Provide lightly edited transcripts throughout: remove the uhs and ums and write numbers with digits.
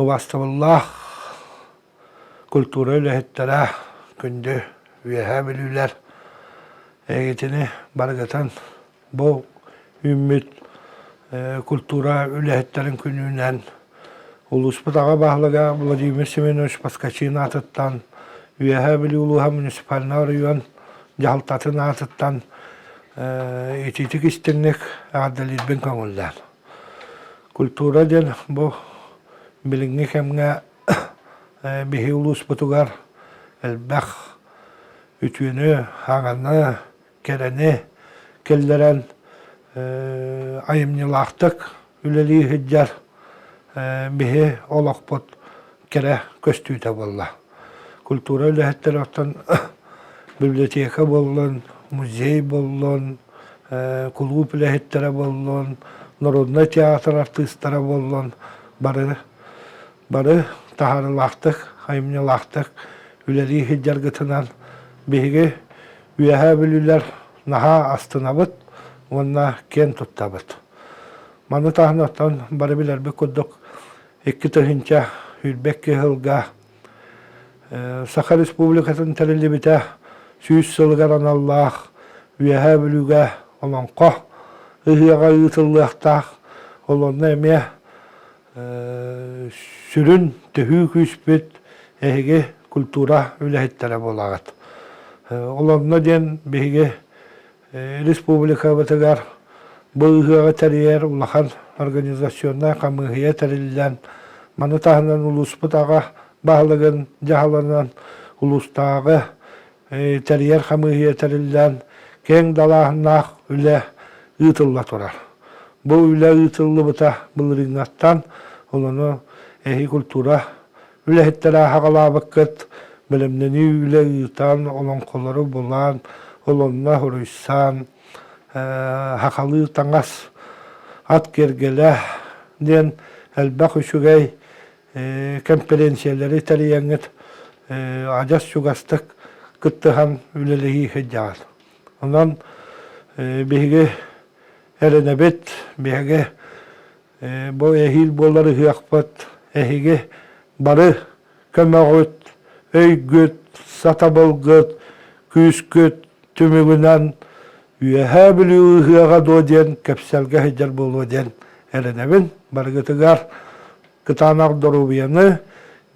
Убаастабыллаах культура үлэһиттэрэ, күндү Үөһээ Бүлүүлэр, эһигитини барыгытын бу үүммүт культура үлэһиттэрин күнүнэн улууспут аҕа баһылыга Владимир Семенович Поскачин аатыттан Үөһээ Бүлүү улууһа муниципальнай оройуон дьаһалтатын аатыттан итиитик истиҥник эҕэрдэлиирбин көҥүллээн. Культура диэн бу билиҥҥи кэмҥэ биһи улууспутугар элбэх үтүөнү, хаҥаны, кэрэни киллэрэн айымньылаахтык үлэлии сылдьар биһи олохпут кэрэ көстүүтэ буолла. Культура үлэһиттэрэ оттон библиотека буоллун, музей буоллун, кулууп үлэһиттэрэ буоллун, народнай театр артыыстара буоллун бары бары таһаарыылаахтык, айымньылаахтык үлэлии сылдьаргытынан биһиги Үөһээ Бүлүүлэр наһаа астынабыт уонна киэн туттабыт. Маны таһынан оттон бары билэрбит курдук 2022 сылга Саха Республикатын тэриллибитэ 100 сылыгар аналлаах Үөһээ Бүлүүгэ Олоҥхо ыһыаҕа ыытыллыахтаах. Ол онно эмиэ сүрүн төһүү күүспүт эһиги культура үлэһиттэрэ буолаҕыт. Ол онно диэн биһиги республикабытыгар бу ыһыаҕы тэрийэр улахан организационнай хамыыһыйа тэриллэн, маны таһынан улууспут аҕа баһылыгын дьаһалынан улуустааҕы тэрийэр хамыыһыйа тэриллэн, киэҥ далааһыннаах үлэ ыытылла турар. Бу үлэ ыытыллыбыта былырыыҥҥаттан, олону эһи культура үлэһиттэрэ аһаҕалаабыккыт, бэлэмнэнии үлэ ыытан, олоҥхолору булан, олонно суруйсан, сахалыы таҥас, ат киэргэлэ диэн элбэх үчүгэй кэмпириэнсийэлэри тэрийэҥҥит адьас чугастык кыттыһан үлэлэһии сылдьаҕыт. Онон биһиги эрэнэбит, биһиги бу эһиил буолар ыһыахпыт эһиги бары көмөҕүт, өйгүт, сатабылгыт, күүскүт түмүгүнэн Үөһээ Бүлүү ыһыаҕа дуо диэн кэпсэлгэ сылдьар буолуо диэн эрэнэбин. Барыгытыгар кытаанах доруобуйаны,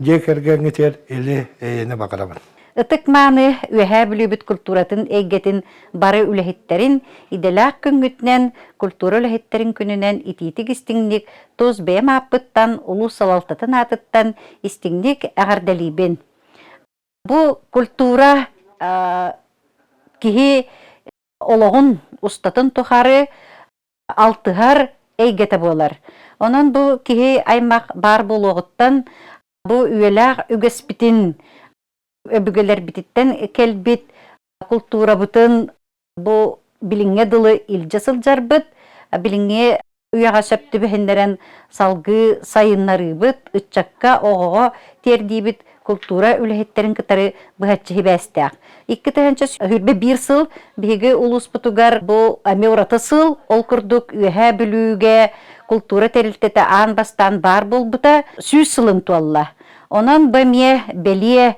дьиэ кэргэҥҥитигэр или-эйэни баҕарабын. Ытык-мааны Үөһээ Бүлүүбүт культуратын эйгэтин бары үлэһиттэрин идэлээх күҥҥүтүнэн, культура үлэһиттэрин күнүнэн итиитик-истиҥник тус бэйэм ааппыттан, улуус салалтатын аатыттан истиҥник эҕэрдэлиибин. Бу культура киһи олоҕун устатын тухары алтыһар эйгэтэ буолар. Онон бу киһи аймах баар буолуоҕуттан бу үйэлээх үгэспитин өбүгэлэрбититтэн кэлбит култуурабытын бу билиҥҥэ дылы илдьэ сылдьарбыт, билиҥҥи үйэҕэ сөп түбэһиннэрэн салгыы сайыннарыыбыт, ыччакка, оҕоҕо тиэрдиибит култуура үлэһиттэрин кытары быһаччы сибээстээх. 2021 сыл биһиги улууспутугар бу эмиэ ураты сыл, ол курдук Үөһээ Бүлүүгэ култуура тэрилтэтэ аан бастаан баар буолбута 100 сылын туолла. Онон бу эмиэ бэлиэ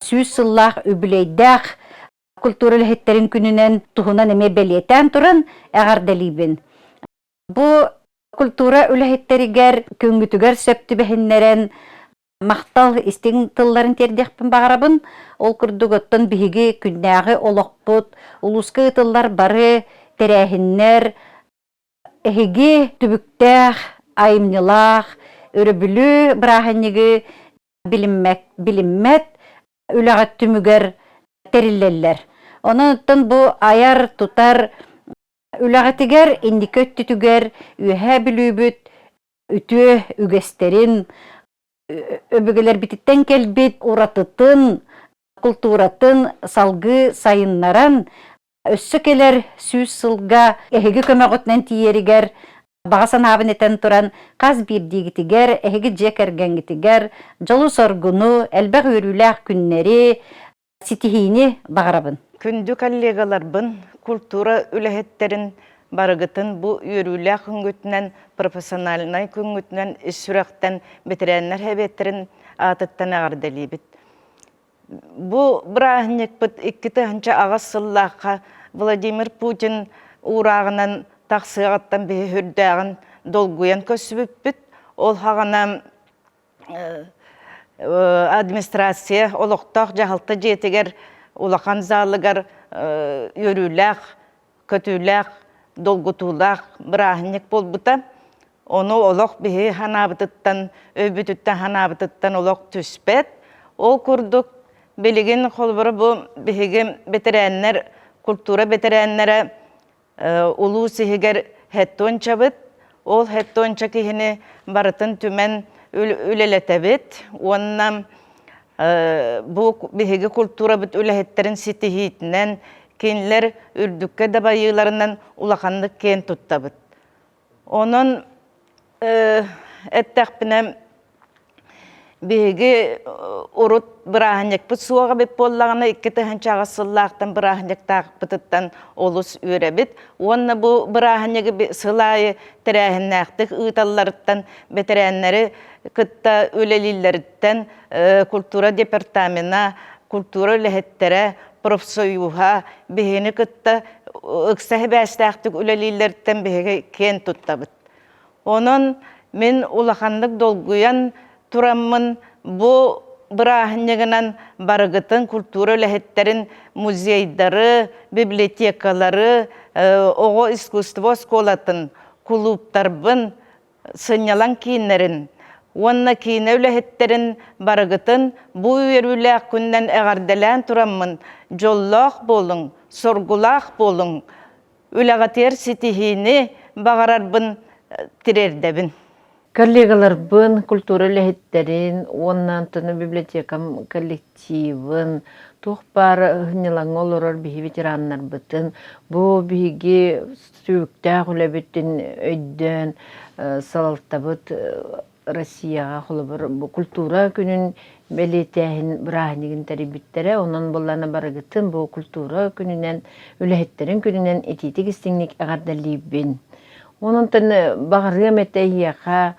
100 сыллаах үбүлүөйдээх культура үлэһиттэрин күнүнэн туһунан эмиэ бэлиэтээн туран эҕэрдэлиибин. Бу культура үлэһиттэригэр күҥҥүтүгэр сөп түбэһиннэрэн махтал истиҥ тылларын тиэрдиэхпин баҕарабын. Ол курдук оттон биһиги күннээҕи олохпут, улууска ыытыллар бары тэрээһиннэр эһиги түбүктээх, айымньылаах, өрөбүлү бырааһынньыгы билиммэт, билиммэт үлэҕит түмүгэр тэриллэллэр. Онон оттон бу айар-тутар үлэҕитигэр инники өттүтүгэр Үөһээ Бүлүүбүт үтүө үгэстэрин, өбүгэлэрбититтэн кэлбит уратытын, култууратын салгыы сайыннаран, өссө кэлэр 100 сылга эһиги көмөҕүтүнэн тиийэригэр баҕа санаабын этэн туран, хас биирдиигитигэр, эһиги дьиэ кэргэҥҥитигэр дьолу-соргуну, элбэх үөрүүлээх күннэри, ситиһиини баҕарабын. Күндү коллегаларбын, культура үлэһиттэрин. Барыгытын бу үөрүүлээх күҥҥүтүнэн, профессиональнай күҥҥүтүнэн ис сүрэхтэн бэтэрээннэр сэбиэттэрин аатыттан эҕэрдэлиибит. Бу бырааһынньыкпыт 2008 сыллаахха Владимир Путин уурааҕынан тахсыаҕыттан биһи сүрдээҕин долгуйан көрсүбүппүт. Ол хаҕана администрация олохтоох дьаһалта дьиэтигэр улахан залыгар үөрүүлээх, көтүүлээх, долгутуулаах бырааһынньык буолбута. Ону олох биһи ханаабытыттан, өйбүтүттэн ханаабытыттан олох түспэт. Ол курдук билигин холобура бу биһиги бэтэрээннэр, культура бэтэрээннэрэ улуус иһигэр хеттончабыт. Ол хеттонча киһини барытын түмэн үлэлэтэбит уонна бу биһиги культурабыт үлэһиттэрин ситиһиитинэн кинилэр үрдүккэ дабайыыларынан улаханнык киэн туттабыт. Онон эттэхпинэ, биһиги урут бырааһынньыкпыт суох эбит буоллаҕына, 2008 сыллаахтан бырааһынньыктаахпытыттан олус үөрэбит. Уонна бу бырааһынньыгы сыл аайы тэрээһиннээхтик ыыталларыттан, бэтэрээннэри кытта үлэлииллэриттэн культура департамена, культура үлэһиттэрэ, профсоюһа биһигини кытта ыкса сибээстээхтик үлэлииллэриттэн биһиги киэн туттабыт. Онон мин улаханнык долгуйан тураммын бу бырааһынньыгынан барыгытын культура үлэһиттэрин музейдары, библиотекалары, оҕо искусство оскуолатын, кулууптарбын сынньалаҥ кииннэрин уонна киинэ үлэһиттэрин барыгытын бу үөрүүлээх күнүнэн эҕэрдэлээн тураммын дьоллоох буолуҥ, соргулаах буолуҥ, үлэҕитигэр ситиһиини баҕарарбын тириэрдэбин. Коллегаларбын, культура үлэһиттэрин уонна Антону библиотекам коллективын, туох баар сынньалаҥҥа олорор биһи ветераннарбытын, бу биһиги Сүрүктээх үлэбитин өйдөөн салалтабыт Россияҕа холобур бу культура күнүн бэлиэтээһин бырааһынньыгын тэрийбиттэрэ. Онон буоллаҕына барыгытын бу культура күнүнэн, үлэһиттэрин күнүнэн итиитик истиҥник эҕэрдэлиибин. Онон баҕарыам этэ эһиэхэ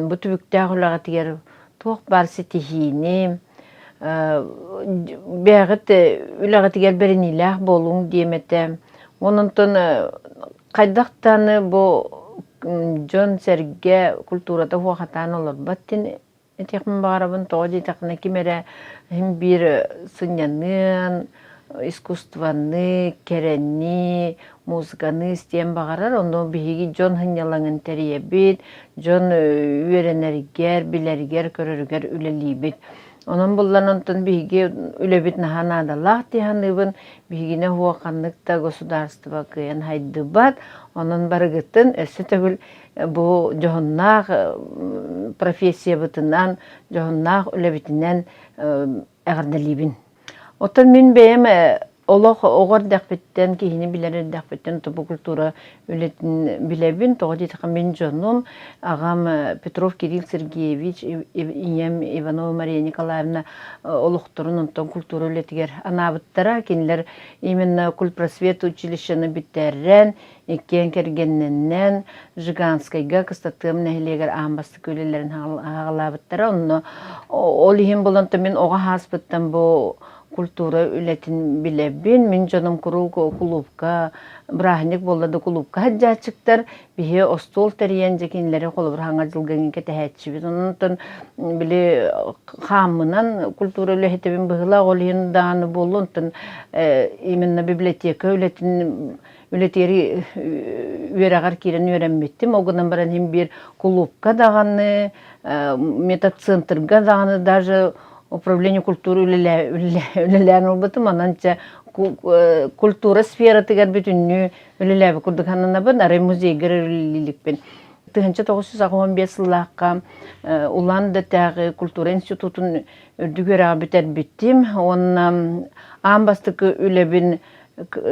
бу түбүктээх үлэҕитигэр туох баар ситиһиини, бэйэҕит үлэҕитигэр бэриниилээх буолуҥ диэм этэ. Онон хайдах даҕаны бу дьон-сэргэ культурата уһуохатаан олорбот диэн этиэхпин баҕарабын. Тоҕо диэтэххинэ ким эрэ син биир сынньаныан, искусствоны, кэрэни, музыканы истиэн баҕарар. Ону биһиги дьон сынньалаҥын тэрийэбит, дьон үөрэнэригэр, билэригэр, көрөрүгэр үлэлиибит. Онон буллан онтон биһиги үлэбит наһаа наадалаах дии саныыбын. Биһигинэ уһуох ханнык да государство кыайан хайдыбат. Онон барыгытын өссө төгүл бу дьоһуннаах профессиябытынан, дьоһуннаах үлэбитинэн эҕэрдэлиибин. Оттон мин бэйэм олох оҕо эрдэхпиттэн, киһини билэр эрдэхпиттэн тобу культура үлэтин билэбин. Тоҕо диэтэххэ мин дьонум, аҕам Петров Кирилл Сергеевич, ийэм Иванова Мария Николаевна олохторун онтон культура үлэтигэр анаабыттара. Кинилэр именно культпросвет училищены бүтэрэн, Иккиэн кэргэннэнэн Жиганскайга Кыстатыам нэһилиэгэр аан бастакы үлэлэрин аҕалаабыттара. Онно ол иһин булан мин оҕо ааспыттан бу культура үлэтин билэбин. Мин дьонум куруук кулуупка бырааһынньык буолла да кулуупка сылдьааччыктар. Биһи остуол тэрийэн дьэ кинилэри холобур хаҥа дьылга кэтэһээччибит. Онон били хааммынан культура үлэһитэбин быһыылаах ол иһин даҕаны буолла. Онтон именно библиотека үлэтин үлэтигэр үөрэҕэр киирэн үөрэммиттим. Ол гынан баран иһин биир кулуупка даҕаны, методцентрга даҕаны даже управление культуры үлэлээн ылбытым. Онон чэ культура сфератыгар бүтүннүү үлэлээбит курдук сананабын. Арай музейгар үлэлииликпин. 1985 сыллаахха Улан-Удэтээҕи культура институтун үрдүк үөрэҕи бүтэрбитим уонна аан бастакы үлэбин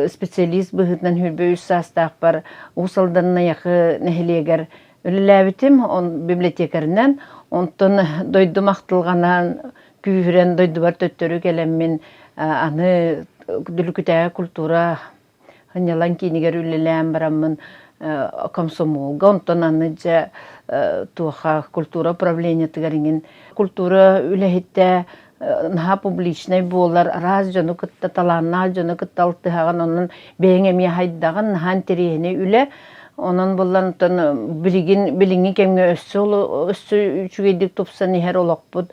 специалист быһыытынан 23 саастаахпар Уус Алдан Найахы нэһилиэгэр үлэлээбитим библиотекарынан. Онтон дойдум ахтылҕанан күүһүрэн дойдубар төттөрү кэлэммин аны Дүлүкүтээҕи культура Сынньалаҥ киинигэр үлэлээн бараммын комсомолга, онтон аны дьэ туоха культура управлениетыгар иҥин культура үлэһитэ наһаа публичнай буолар, араас дьону кытта, талааннаах дьону кытта алтыһаҕын, онон бэйэҥ эмиэ хайдаҕын, наһаа интэриэһинэй үлэ. Онон буллан оттон билигин билиҥҥи кэмҥэ өссө өссө үчүгэйдик тупсан иһэр олохпут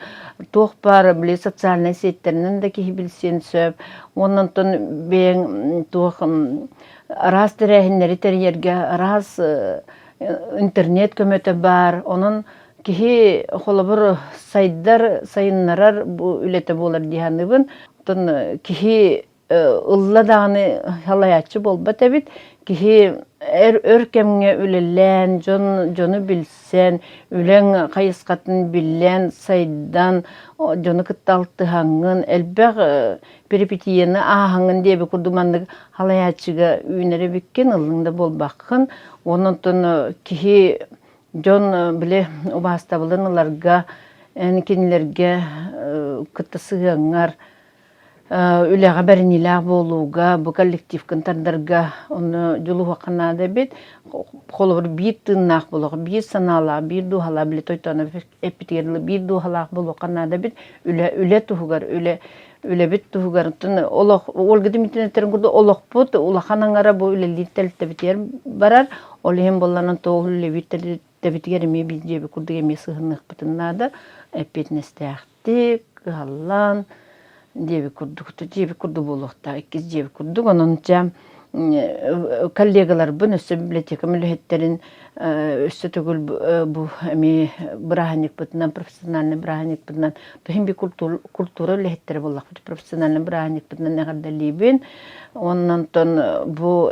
туох баар били социальнай сеттэринэн да киһи билсиэн сөп. Уонна онтон бэйэҥ туох араас тэрээһиннэри тэрийэргэ араас интернет көмөтө баар. Онон киһи холобур сайдар, сайыннарар бу үлэтэ буолар дии саныыбын. Оттон киһи ылла даҕаны салайааччы буолбат эбит. Киһи өр, өр кэмҥэ үлэлээн, дьон дьону билсэн, үлэҥ хайысхатын биллэн, сайдан, дьону кытта алтыһаҥҥын, элбэх перипетияны ааһаҥҥын диэби курдук маннык салайааччыга үүнэр эбиккин, ыллыҥ да буолбаккын. Онон киһи дьон били убаастабылын ыларга, эн кинилэргэ кытта сыһыаҥҥар үлэҕэ бэриниилээх буолууга, бу коллективкын тардарга ону дьулуһуохха наада эбит. Холобур, биир тыыннаах буолуох, биир санаалаах, биир дууһалаах, били тойтоонов эппитигэр дылы биир дууһалаах буолуохха наада эбит. Үлэ, үлэ туһугар, үлэ үлэбит туһугар оттон олох Ольга Дмитриевна курдук олохпут улахан аҥара бу үлэлиир тэрилтэбитигэр барар. Ол иһин буолланан тоҕо үлэлиир тэрилтэбитигэр эмиэ биир дьиэбит курдук эмиэ сыһынныахпытын наада. Эппиэтинэстээхтик, кыһаллан диэбит курдук дьиэбит курдук буолуохтаах иккис дьиэбит курдук. Онон дьэ коллегаларбын өссө библиотекам үлэһиттэрин өссө төгүл бу эмиэ бырааһынньыкпытынан профессиональнай бырааһынньыкпытынан Иһин би культура үлэһиттэрэ буоллахпыт профессиональнай бырааһынньыкпытынан эҕэрдэлиибин. Онон бу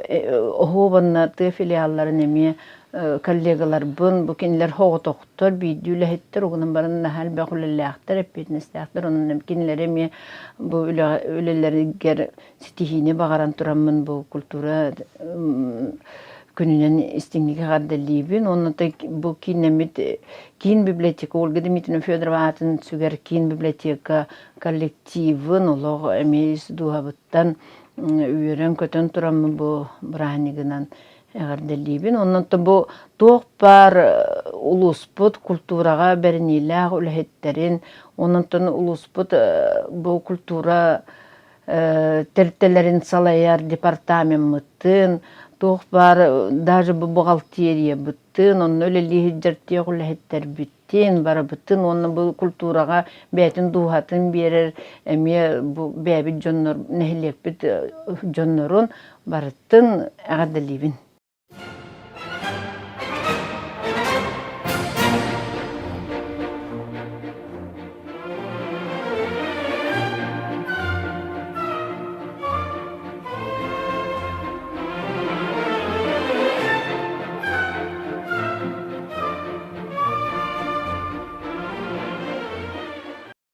оһуобанна тыа филиалларын эмиэ коллегаларбын, бу кинилэр соҕотохтор, биирдии үлэһиттэр, угунан баран наһаа элбэх үлэлээхтэр, эппиэтинэстээхтэр, онон кинилэри эмиэ бу үлэлэригэр ситиһиини баҕаран тураммын бу культура күнүнэн истиҥник эҕэрдэлиибин. Уонна бу кииннэммит киин библиотека Ольга Дмитриевна Федорова аатын сүгэр киин библиотека коллективын олох эмиэ ис дууһабыттан үөрэн-көтөн тураммын бу бырааһынньыгынан эҕэрдэлиибин. Онон бу туох баар улууспут культураҕа бэриниилээх үлэһиттэрин, онон улууспут бу культура тэрилтэлэрин салайар департамеммытын, туох баар даже бу бухгалтериябытын, онно үлэлии сылдьар тиэх үлэһиттэрбитин, барыбытын уонна бу культураҕа бэйэтин дууһатын биэрэр эмиэ бу бэйэбит дьоннор нэһилиэкпит дьоннорун барытын эҕэрдэлиибин.